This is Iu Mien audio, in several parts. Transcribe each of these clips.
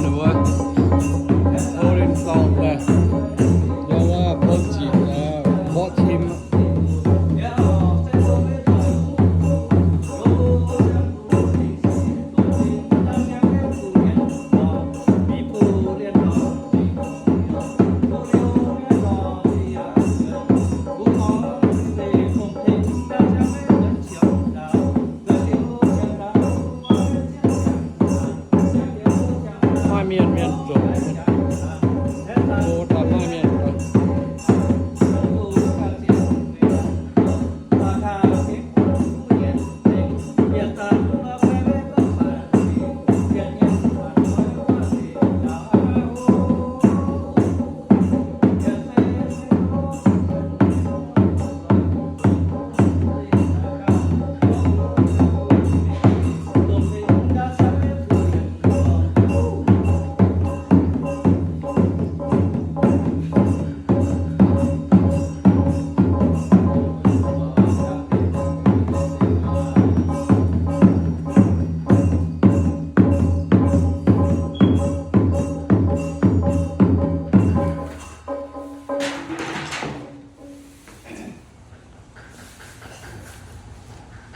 Ninh mbuo hlo ninh dorngc daaih, yaac wuov bun ziqc mborqv cim. Maaih mienh, mienh zoqc, hlo daaih maaih mienh.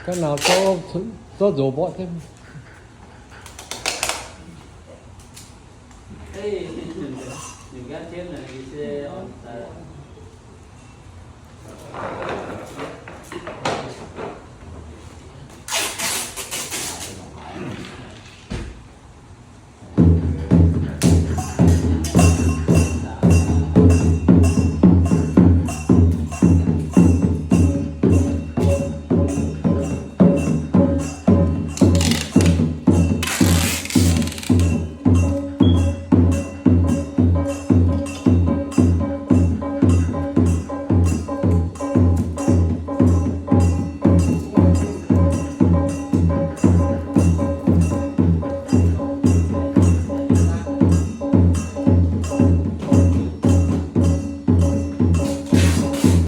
Ga'naaiv zoux, zoux nzox mborqv jienv.